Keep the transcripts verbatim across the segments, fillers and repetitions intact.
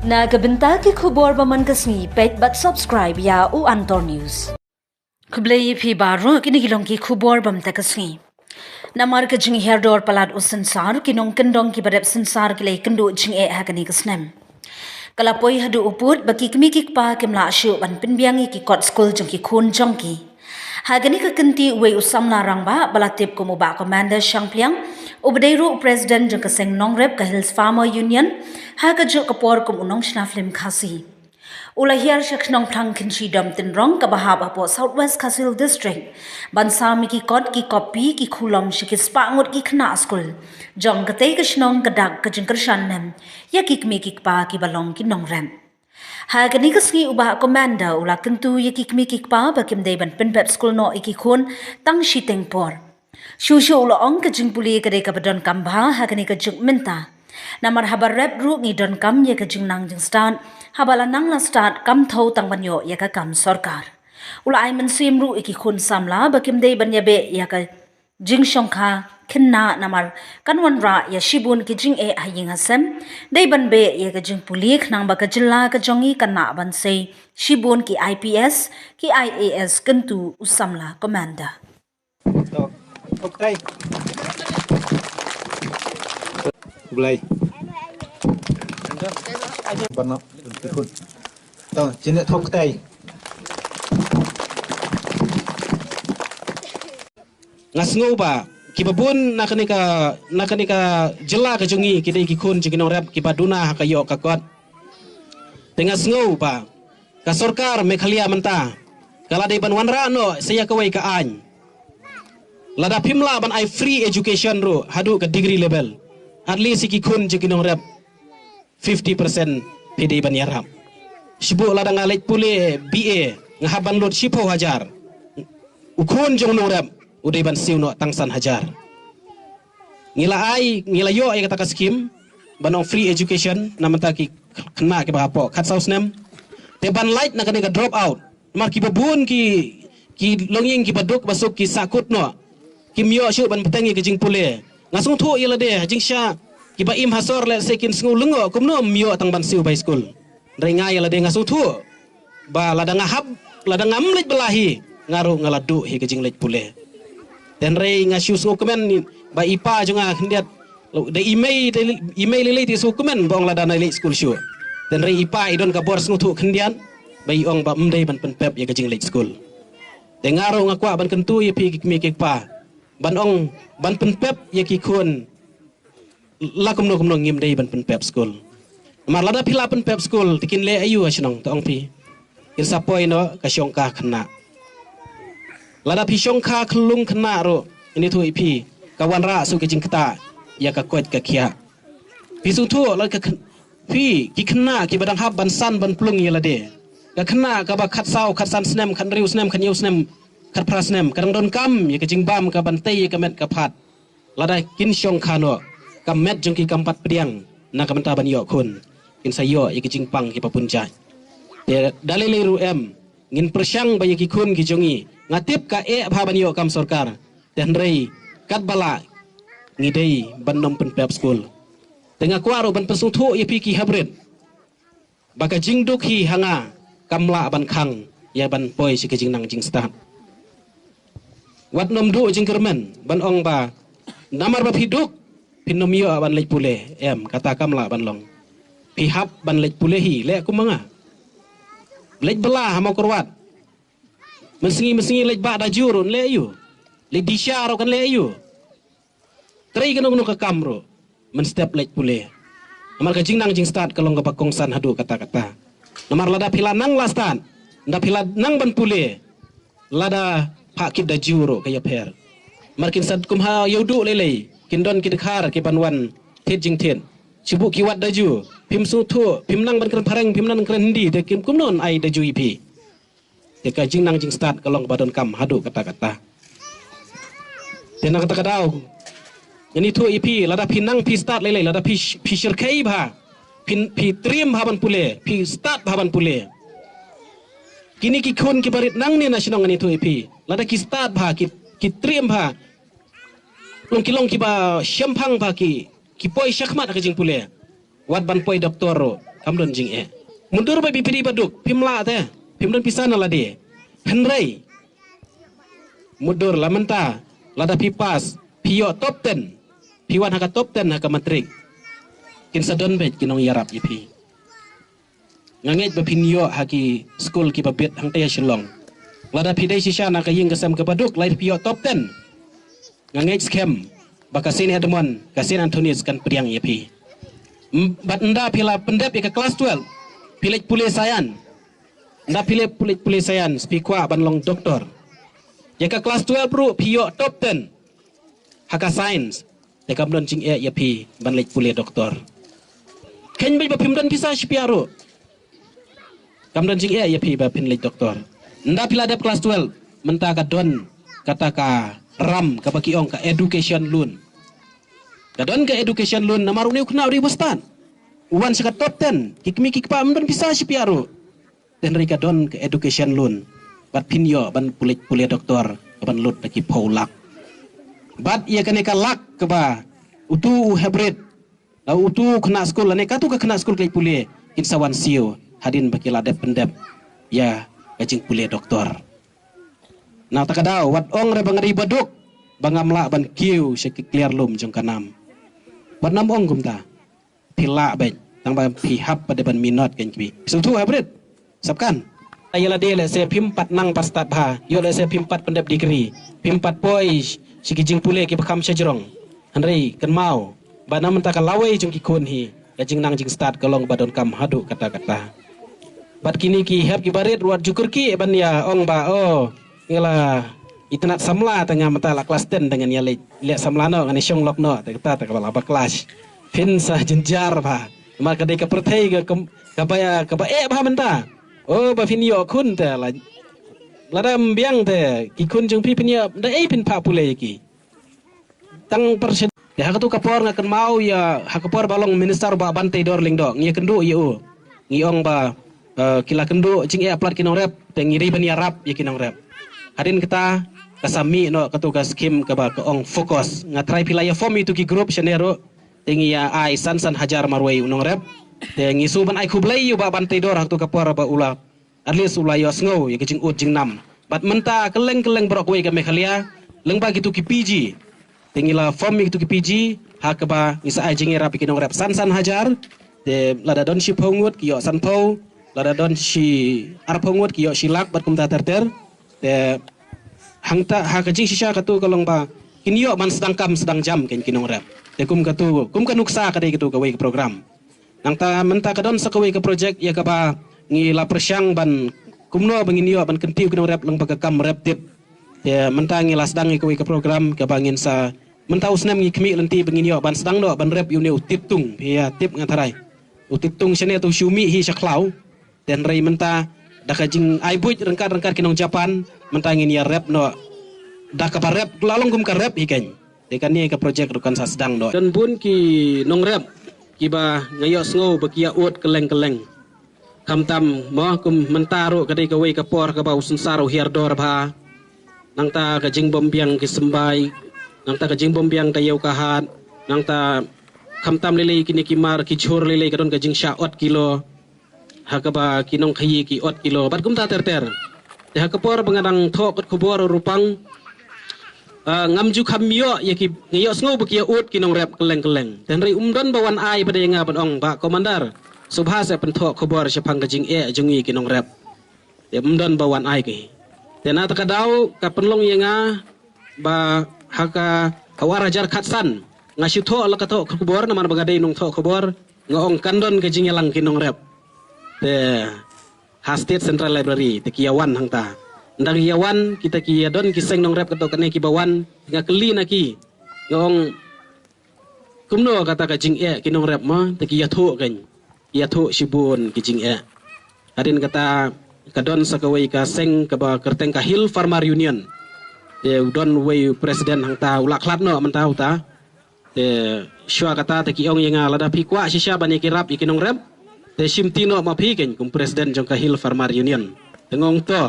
Na ka bynta ki khubor ba man ka sngi, peit bad subscribe ïa u Antor News. Khublei ïa phi baroh, kine ki long ki khubor ba man ka sngi. Namar ka jinghiar dor palat u synsar, ki nongkyndong kiba rep synsar ki la ïakynduh jingeh ha kane ka snem. Ka la poi haduh u pud ba ki kmie ki kpa kim lah shuh ban pynbiang ïa ki kot skul jong ki khun jong ki. Ha kane ka kynti, uwei u samla rangbah ba la tip kum u Bah Commander Shangpliang, uba dei ruh u president jong ka seng nongrep ka Hills Farmer Union, ha kajuh ka por kum u nongshna film Khasi, u la hiar sha ka shnong Phrang Kynshi Dom Tynrong kaba hap hapoh South West Khasi Hills District, ban sam ïa ki kot, ki kopi, ki khulom sha ki spah ngut ki khynnah skul jong katei ka shnong, ka dak ka jingkyrshan nem ïa ki kmie ki kpa kiba long ki nongrep. Ha kane ka sngi, u Bah Commander u la kyntu ïa ki kmie ki kpa ba kim dei ban pynpep skul noh ïa ki khun tang shiteng por. Shuh shuh u la ong, ka jingpule ka dei kaba donkam bha ha kane ka juk mynta. Namar haba rep ruh ngi donkam ïa ka jingnang jingstad, haba la nang la stad kam thew tang ban ïoh ïa ka kam sorkar. U la ai mynsiem ruh ïa ki khun samla ba kim dei ban ïabeh ïa ka jingshongkha khynnah, namar kan wanrah ïa shibun ki jingeh ha ïing ha sem. Dei ban beh ïa ka jingpule khnang ba ka jylla ka jong ngi kan lah ban sei shibun ki I P S, ki I A S, kyntu u samla Commander. To, thok tai. Blai. Barno, tikhun. To, jine thok tai. Nga sngew ba kiba bun na kane ka, na kane ka jylla ka jong ngi ki dei ki khun jong ki nongrep kiba duna ha ka ïoh ka kot. Te nga sngew ba ka sorkar Meghalaya mynta ka la dei ban wanrah noh sa ïa kawei ka aiñ. Lada phim lah ban ai free education ruh haduh ka degree level, at least ïa ki khun jong ki nongrep fifty percent phi dei ban ïarap. Shibun lada nga leit pule B A, nga hap ban lut shiphew hajar. U khun jong u nongrep u dei ban siew noh tang san hajar. Ngi la ai, ngi la ïoh ïa kata ka skim ban ong free education na bynta ki khynnah kiba hapoh khatsaw snem. Te ban lait na kane ka drop out. Namar kiba bun ki, ki longïing kiba duk ba suk ki sahkut noh. Kim ïoh shuh ban bteng ïa ka jingpule. Nga sngewthuh ïa lade, ha jingshisha kiba im ha sor lehse kin sngew lyngngoh kumno ym ïoh tang ban siew bai skul. Hynrei nga ïa lade nga sngewthuh ba lada nga hap, lada ngam leit bylla hi, nga ruh nga la duh hi ka jingleit pule. Te hynrei nga shu sngewkmen ba i pa jong nga khyndiat, da i mei, da i mei lei lei te sngewkmen ba ong lada nai leit skul shuh. Te hynrei i pa i don ka bor sngewthuh khyndiat ba i ong ba ym dei ban pynpep ïa ka jingleit skul. Te nga ruh nga kwah ban kyntu ïa phi ki kmie ki kpa ban ong ban pynpep ïa ki khun la kumno kumno ngim dei ban pynpep skul. Namar lada phi la pynpep skul te kin leh aïu ha shnong, to ong phi? Kin sa poi noh ka shongkha khynnah. Lada phi shongkha khyllung khynnah ruh, ngi ithuh ïa phi, ka wanrah shuh ka jingktah ïa ka koit ka khiah. Phi sngewthuh lada ka khyn-, phi ki khynnah kiba dang hap ban san ban plung ïa lade, ka khynnah kaba khatsaw khatsan snem, khathynriew snem, khathynñiew snem, khatphra snem, ka dang donkam ïa ka jingbam ka ban tei ïa ka met ka phad. Lada kin shongkha noh, ka met jong ki kam pat pdiang na ka bynta ban ïoh khun, kin sa ïoh ïa ki jingpang kiba bun jait. Te da lei lei ruh em, ngin pyrshang ba ïa ki khun ki jong ngi, nga tip ka eh bha ban ïoh kam sorkar. Te hynrei katba lah ngi dei ban nym pynpep skul. Te nga kwah ruh ban pynsngewthuh ïa phi ki hybrid ba ka jingduk hi ha nga kam lah ban khang ïa ban poi sha ka jingnang jingstad. Wat nym duh jingkyrmen ban ong ba namar ba phi duk phin nym ïoh ban leit pule. Em, kata kam lah ban long. Phi hap ban leit pule hi, leh kum ma nga. Leit bylla ha Mawkyrwat. Mynsngi mynsngi leit bah Daju ruh leh aïu. Leit Disha ruh kan leh aïu. Trei kano kano ka kam ruh mynstep leit pule. Namar ka jingnang jingstad ka long kaba kongsan haduh katta katta. Namar lada phi la nang la stad, lada phi la nang ban pule, lada phah kit Daju ruh ka ïapher. Namar kin sa kum ha Ïewduh lei lei, kin don ki dkhar ki ban wan thied jingthied. Shu buh ki wad Daju, phim sngewthuh, phim nang ban kren phareng, phim nang ban kren Hindi, te kim kumno yn ai Daju ïa phi. Te ka jingnang jingstad ka long kaba donkam haduh katta katta. Te na kata ka daw ngan ithuh ïa phi, lada phi nang phi stad lei lei, lada phi, phi shyrkhei bha, phi, phi triem bha ban pule, phi stad bha ban pule. Kine ki khun kiba rit nangne na shnong ngan ithuh ïa phi, lada ki stad bha, ki, ki triem bha, long ki long kiba shemphang bha, ki, ki poi shakhmat ha ka jingpule. Wat ban poi doktor ruh. Kam don jingeh. Mutdur ba phi dei ba duk, phim lah te, phim don pisa na lade. Hynrei mutdur la mynta, lada phi pass, phi ïoh top ten, phi wan ha ka top ten ha ka matric, kin sa don beit ki nongïarap ïa phi. Nga ngeit ba phin ïoh ha ki skul kiba bit hangta ha Shillong. Lada phi dei shisha na ka ïing ka sem kaba duk, lada phi ïoh top ten, nga ngeit skhem ba ka Saint Edmund, ka Saint Anthony's kan pdiang ïa phi. M-, bad ynda phi la pyndep ïa ka class twelve, phi leit pule science. Ynda phi leit pule, pule science, phi kwah ban long doktor. Ïa ka class twelve ruh phi ïoh top ten ha ka science, te kam don jingeh ïa phi ban leit pule doktor. Khein beit ba phim don pisa shipia ruh, kam don jingeh ïa phi ba phin leit doktor. Ynda phi la dep class twelve, mynta ka don kata ka ram kaba ki ong ka education loan. Ka don ka education loan namar une u khynnah u dei ba stad, u wan sha ka top ten, ki kmie ki kpa ym don pisa shipia ruh. Te hynrei ka don ka education loan, bad phin ïoh ban pule, pule doktor, ban lut da ki phew lak. Bad ïa kane ka lak kaba utu u hybrid, la utu u khynnah skul, lane katu ka khynnah skul ka leit pule, kin sa wan siew hadien ba ki la dep pyndep ïa ka jingpule doktor. Na kata ka daw, wat ong re ba nga dei ba duk, ba ngam lah ban kiew sha ki kliar lum jong ka nam. Wat nym ong kumta. Phi lah beit, tang ba phi hap pat de ban minot kein ki. Sngewthuh hybrid. Sap kan? Ïa lade lehse phim pat nang pat stad bha, ïoh lehse phim pat pyndep degree, phim pat poi sha ki jingpule kiba kham shajrong. Hynrei kynmaw ba na mynta ka lawei jong ki khun hi, ka jingnang jingstad ka long ba donkam haduh katta katta. Bad kine ki hep kiba rit ruh wat ju kyrkieh ban ïa ong ba, oh, nga la itynnad samla te nga mynta la klas ten te ngan ïa leh, leh samla noh, ngan ïa shong lok noh, te kata te kaba la ba klas. Phin sa jynjar bha. Namar ka dei ka pyrthei ka, ka, kaba, kaba eh bha mynta. Oh, ba phin ïoh khun te la, lada ym biang te ki khun jong phi phin ïoh da ei phin phah pule ïa ki. Tang par shen. Te ha katu ka por nga kynmaw ïa, ha ka por ba long minister Bah Banteidor Lyngdoh, ngi ïakynduh ïa u. Ngi ong ba, eh, ki la kynduh jingeh palat ki nongrep, te ngi dei ban ïarap ïa ki nongrep. Hadien kata ka sa mih noh katu ka skim kaba ka ong FOCUS. Nga tharai phi la ïa form ïa tu ki group shane ruh. Te ngi ïa ai san san hajar marwei u nongrep. Te ngi shu ban ai khublei ïa u Bah Banteidor ha katu ka por ba u la, at least u la ïohsngew ïa ka jingud jingnam. Bad mynta kylleng kylleng baroh kawei ka Meghalaya, lyngba kitu ki P G, te ngi la form ïa kitu ki P G, ha kaba ngi sa ai jingïarap ïa ki nongrep san san hajar. Te lada don shiphew ngut ki ïoh sanphew, lada don shi arphew ngut ki ïoh shi lak bad kumta ter ter. Te hangta ha ka jingshisha katu ka long ba kin ïoh ban sdang kam sdang jam kein ki nongrep. Te kum katu, kum ka nuksa ka dei katu kawei ka program. Nangta mynta ka don sa kawei ka projek ïa kaba ngi la pyrshang ban kumno ba ngin ïoh ban kyntiew ki nongrep lyngba ka kam rep tip. Te mynta ngi la sdang ïa kawei ka program kaba ngin sa, mynta u snem ngi khmih lynti ba ngin ïoh ban sdang noh ban rep ïa une u tip tung, ïa tip nga tharai. U tip tung shane tu shu mih hi sha khlaw. Te hynrei mynta da ka jingai buit ryngkat ryngkat ki nong Japan, mynta ngin ïa rep noh da kaba rep, la long kum ka rep hi kein. Te kane ka projek ruh kan sa sdang noh. Don bun ki nongrep kiba nga ïohsngew ba ki ïa ud kylleng kylleng. Khamtam mo kum mynta ruh ka dei kawei ka por kaba u synsar u hiar dor bha. Nangta ka jingbym biang ki symbai, nangta ka jingbym biang taïew ka hat, nangta khamtam lei lei kine ki mar ki jhur lei lei ka don ka jingshah ot kilo. Ha kaba ki nongkhaïi ki ot kilo bad kumta ter ter. Te ha ka por ba nga dang thoh kot khubor ruh pang, ah, ngam ju kham ïoh ïa ki, nga ïohsngew ba ki ïa ud ki nongrep kylleng kylleng. Te hynrei um don ba wan ai pat de ïa nga ban ong, Bah Commander, sngewbha sa pynthoh khubor shaphang ka jingeh jong ngi ki nongrep. Te um don ba wan ai ki. Te na kata ka daw ka pynlong ïa nga ba ha ka, ha u ar hajar khatsan nga shu thoh la ka thoh khubor namar ba nga dei nongthoh khubor, nga ong kan don ka jingïalang ki nongrep. Te ha State Central Library te ki ïa wan hangta. Ynda ki ïa wan kita ki ïa don ki seng nongrep kato kane kiba wan, nga kylli na ki, nga ong, kumno kata ka jingeh ki nongrep mo, te ki ïathuh kein. Ki ïathuh shibun ki jingeh. Hadien kata ka don sa kawei ka seng kaba kyrteng ka Hill Farmer Union. Te u don uwei u president hangta, u la khlad noh mynta uta. Te shuwa kata te ki ong ïa nga, lada phi kwah shisha ban ïa ki rap ïa ki nongrep, te shimti noh ma phi kein kum president jong ka Hill Farmer Union. Te nga ong to.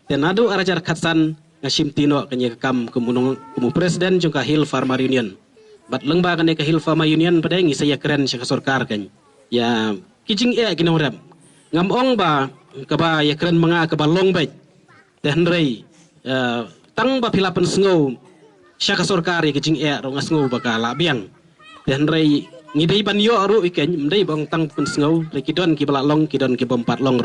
Te naduh ar hajar khatsan nga shimti noh kein ïa ka kam kum u nong, kum u president jong ka Hill Farmer Union. Bad lyngba kane ka Hill Farmer Union pat de ngi sa ïa kren sha ka sorkar kein ïa ki jingeh ki nongrep. Ngam ong ba kaba ïakren ma nga kaba long beit. Te hynrei, eh, tang ba phi la pynsngew sha ka sorkar ïa ki jingeh ruh nga sngew ba ka la biang. Te hynrei ngi dei ban ïoh ruh ïa kein, ym dei ba ong tang pynsngew, hynrei ki don kiba la long, ki don kibym pat long.